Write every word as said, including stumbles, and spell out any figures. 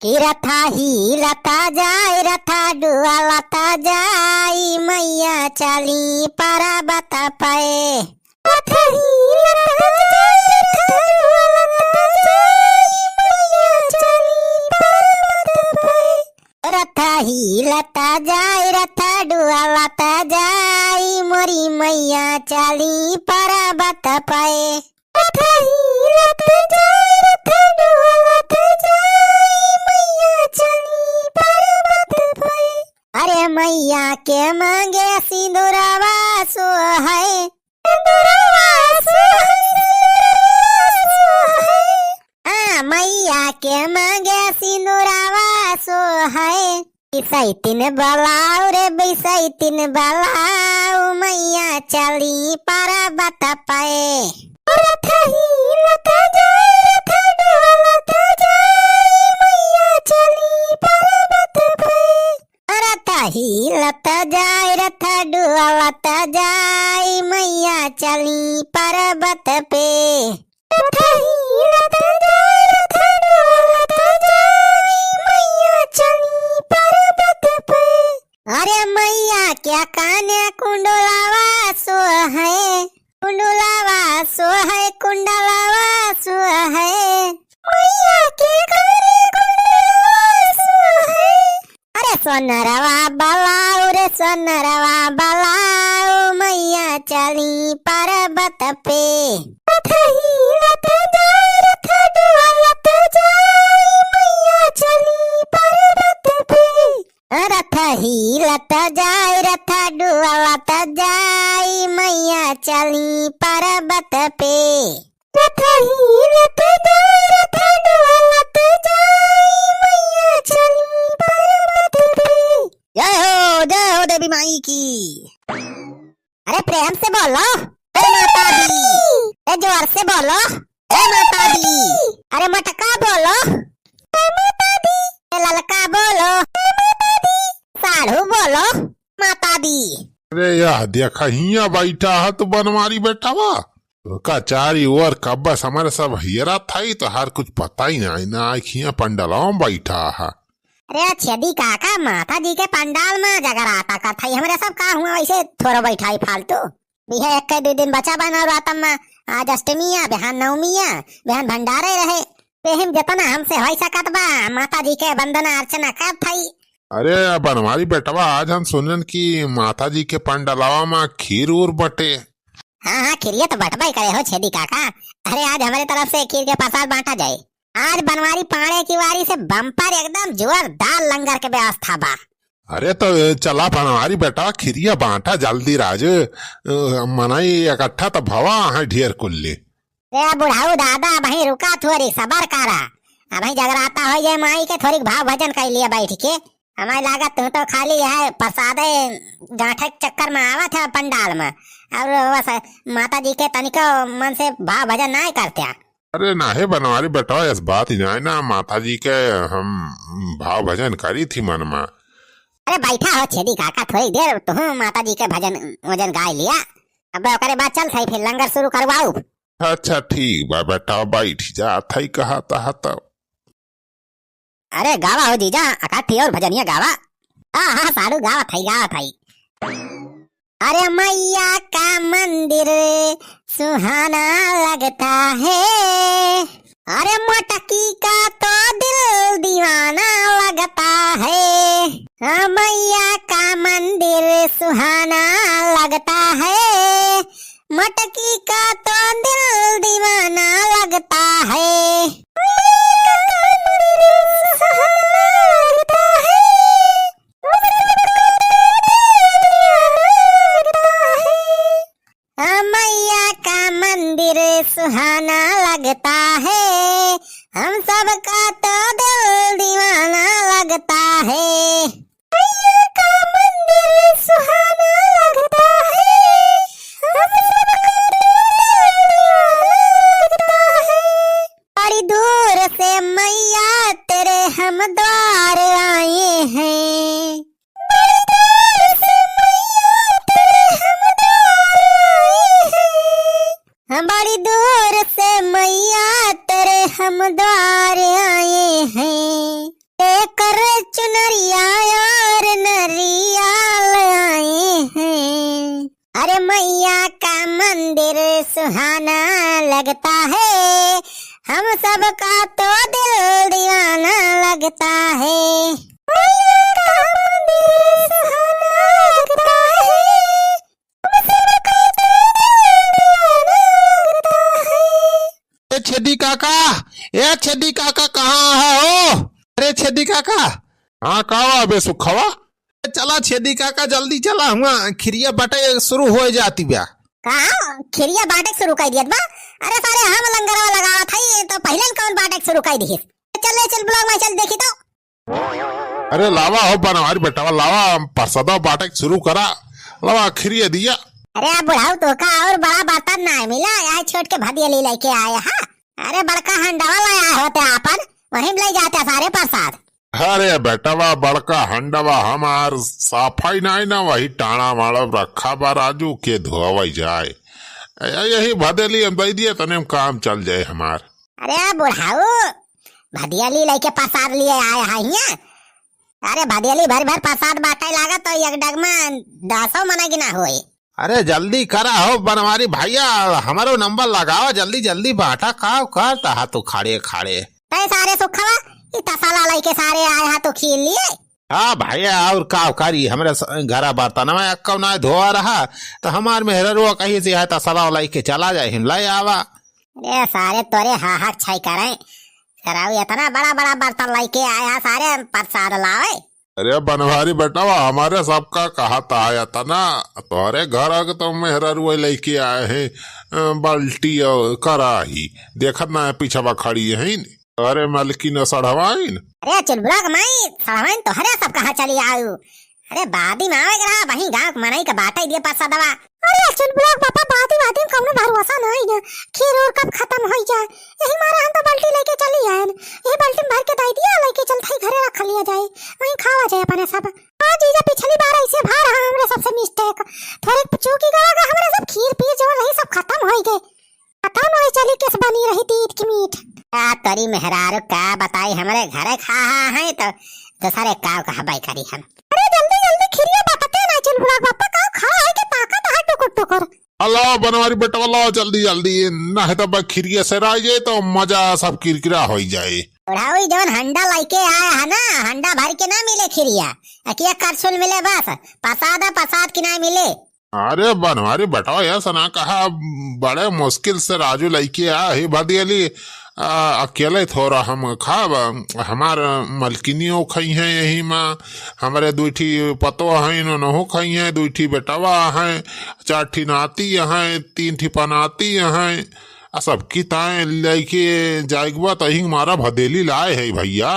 ई रथा हीलत जाए, रथा डुअलत जाए, मैया चली परबत पे। रथा हीलत जाए, रथा डुअलत जाए, मैया चली परबत पे। रथा हीलत जाए, रथा डुअलत जाए, मोरी मैया चली परबत पे। रथा हीलत जाए, रथा डुअलत जाए, मैया चली परबत पे। अरे मैया के मांगे सिंदूरवा सोहै, सिंदूरवा सोहै, सिंदूरवा सोहै। आ, मैया के मांगे सिंदूरवा सोहै। बिसैतिन बोलाओ रे, बिसैतिन बोलाओ, मैया चली परबत पे। रथा हीलत जाए, रथा डुअलत जाए, मैया चली परबत पे। रथा हीलत जाए, रथा डुअलत जाए, मैया चली परबत पे। रथा हीलत जाए, रथा डुअलत जाए, मैया चली परबत पे। अरे मैया के काने कुंडलवा सोहै, कुंडलवा सोहै, कुंडलवा सोहै। मैया के काने कुंडलवा सोहै। अरे सोनरवा बोलाओ रे, सोनरवा बोलाओ, मैया चली परबत पे। रथा हीलत जाए, रथा डुअलत जाए, मैया चली परबत पे। रथा हीलत जाए, रथा डुअलत जाए, मैया चली परबत पे। रथा हीलत जाए, रथा डुअलत जाए, मैया चली परबत पे। जय हो, जय हो देवी माई की। अरे प्रेम से बोलो, जय माता दी। ए जोर से बोलो, जय माता दी। अरे मोटका बोलो, जय माता दी। ए ललका बोलो, जय माता दी। साढ़ू बोलो, माता दी। अरे यह देखा हियाँ बैठा है तो बनवारी बेटवा। का चारी ओर कब्बस हमारे सब हियरा था ही तो हर कुछ पता ही नहीं ना, हियाँ पंडलवा में बैठा है। अरे छेदी काका, माता जी के पंडाल में जगराता करत हई, हमरे सब का हुआ वैसे थोरो बैठाई फालतू। बिहे एक के दू दिन बचा बा नवरातम में, आज अष्टमी आ, बिहान नवमी आ, बिहान भंडारे रहे। तेहिम जतना हमसे होई सकत बा, माता जी के वंदना अर्चना करत हई। अरे बनवारी बेटवा, आज हम सुनन कि माता जी के पंडलवा में खीर उर बटे। हाँ, हाँ, खीरिया तो बटबे करे हो छेदी काका। अरे, आज हमरे तरफ से खीर के प्रसाद बांटा जाए। आज बनवारी पाड़े की वारी से बम्पर एकदम जोरदार लंगर के व्यवस्था बा। अरे, तो चला बनवारी बेटा, खीरिया बांटा जल्दी राज। अ, मनई इकट्ठा तो भवा है ढेर कुल्ली। ए बुढ़ऊ दादा, अबहीं रुका थोरी, सबर करा। अबहीं जगराता हो जाए माई के, थोड़ी भाव भजन कर लिए बैठ के। हमारे लागत तू तो खाली है प्रसादे गांठे के चक्कर में आवत है पंडाल में, और बस माता जी के तनिको मन से भाव भजन नाय करते। अरे नाहे बनवारी बेटा, ऐस बात ही नाय ना, माता जी के हम भाव भजन करी थी मन में। अरे बैठा हो छेदी काका, थोड़ी देर तुम माता जी के भजन वजन गाय लिया, अब ओकरे बाद चल सही फिर लंगर शुरू करवाऊ। अच्छा ठीक बा बेटा, बैठ जात है कहा तहा तब। अरे गावा हो जीजा, एकाठी और भजनिया गावा। हाँ, हाँ, साढ़ू गावत हई, गावत हई। अरे मैया का मंदिर सुहाना लगता है, अरे मोटकी का तो दिल दीवाना लगता है। हाँ, मैया का मंदिर सुहाना लगता है, मटकी का तो दिल दीवाना लगता है। हाँ, मैया का मंदिर सुहाना लगता है, हम सबका तो दिल दीवाना लगता है। मैया का मंदिर सुहाना लगता है, हम सबका दिल दीवाना लगता है। बड़ी दूर से मैया तेरे हम द्वार आए हैं। बड़ी दूर से मैया तेरे हम द्वार आए हैं। हाँ, बड़ी दूर से मैया तेरे हम द्वार आए हैं। कर चुनरिया और नरिया लाए हैं। अरे मैया का मंदिर सुहाना लगता है, हम सबका तो दिल दीवाना लगता है। मैया का मंदिर सुहाना लगता है, हम सबका तो दिल दीवाना लगता है। ए छेदी काका, ए छेदी काका, कहाँ हो? अरे छेदी काका। हाँ, का बा बे सुखवा? चला छेदी काका, जल्दी चला, हुआ खिरिया बाटे शुरू होइ जाती बा। का? खिरिया बाटे शुरू कइ दियत बा? अरे सारे, हम लंगरवा लगावत हई, तो पहिले न कौन बाटे शुरू कइ दिहिस? चल ले, चल ब्लॉक में चल देखी तो। अरे लावा हो बनवारी बेटवा, लावा प्रसादवा बाटे शुरू करा, लावा खिरिया दिया। अरे बुढ़ऊ, तोका और बड़ा बर्तन नाहीं मिला, आए छोट के भदियली लइके आए हा। अरे बड़का हंडवा लाया होते आपन, वहीं में लइ जाते सारे प्रसाद। अरे बेटवा, बड़का हंडवा हमार साफाई नाहीं ना, वही टाणा वाणा रखा बा राजू, के धोवइ जाए। ए, यही भदेली हम दइ दिए, तने में काम चल जाए हमार। अरे बुढ़ऊ, भदियली लइके प्रसाद लिए आए हा हियां। अरे भदियली भर भर प्रसाद बांटे लागत तो एक डग में दसो मनई के ना होई। अरे जल्दी करा हो बनवारी भइया, हमरो नंबर लगावा, जल्दी जल्दी बांटा, का करत हा तू खाड़े खाड़े। तै सारे सुखवा, ई तसला लइके सारे आए हा तू खीर लिए। हाँ भइया, और का करी, हमरे स-, घरा बर्तनवा एक्को ना धोआ रहा, तो हमार मेहररुआ कही से है तसला लइके चला जाए, हिम लइ आवा। अरे सारे तोरे हाहक छै करे, सराऊ इतना बड़ा बड़ा बर्तन लइके आया सारे प्रसाद लावे। अरे बनवारी बेटवा, हमरे सबका कहत है इतना, तोरे घर के तो मेहररुआ लइके आए हैं, अ, बाल्टी और कराही, देखत ना है पीछवा खड़ी है तोरे मलकिन सढ़वाइन। अरे चुलबुला के माई, सढ़वाइन तोहरे सब कहाँ चली आऊ? अरे बादी में आवे के रहा, वहीं गाँव के मनई के बांटे दिए प्रसादवा। अरे चुलबुला के बापा, बादी बादी में कौनो भरोसा नाहीं ना, खीर और कब खत्म होइ जाए, यही मारे हम तो बाल्टी लइके चली आएन। यही बाल्टी में भर के दइ दिया, लइके चलत ही घरे रख लिया जाए, वहीं खावा जाए अपने सब। हाँ जीजा, पिछली बार ऐसे भा रहा हमरे सबसे mistake, थोड़े चूकी गवा का हमरे सब खीर पीर जो रही सब खत्म होइ गए। पता नहीं चली किस बनी रही तीत की मीठ। का तोरी मेहरारू का बताई, हमरे घरे खा है तो दूसरे का कहबे करी हम। अरे जल्दी जल्दी खिरिया बटते ना चुलबुला बापा, का खड़ा है के ताकत है टुकुर टुकुर। अल्लाह बनवारी बेटवा, लाओ जल्दी जल्दी, ना है तो खिरिया से रह जाए तो मजा सब किरकिरा होइ जाए। बुढ़ाऊ जौन हंडा लइके आया है ना, हंडा भर के ना मिले खिरिया, अकिया करछुल मिले बस, प्रसाद प्रसाद की ना मिले। अरे बनवारी बेटवा, ऐसा ना कहा, बड़े मुश्किल से राजू लइके आ ही भदियली, आ, अकेले थोड़ा हम खाब, हमार मलकिनियो खइहैं यही मा, हमरे दुइ ठी पतो हैं, उनहु खइहैं, दुइ ठी बेटवा हैं, चार ठी नाती हैं, तीन ठी पनाती हैं, आ सबकी ताए लइके जाइगवा तही मारा भदेली लाए है भइया।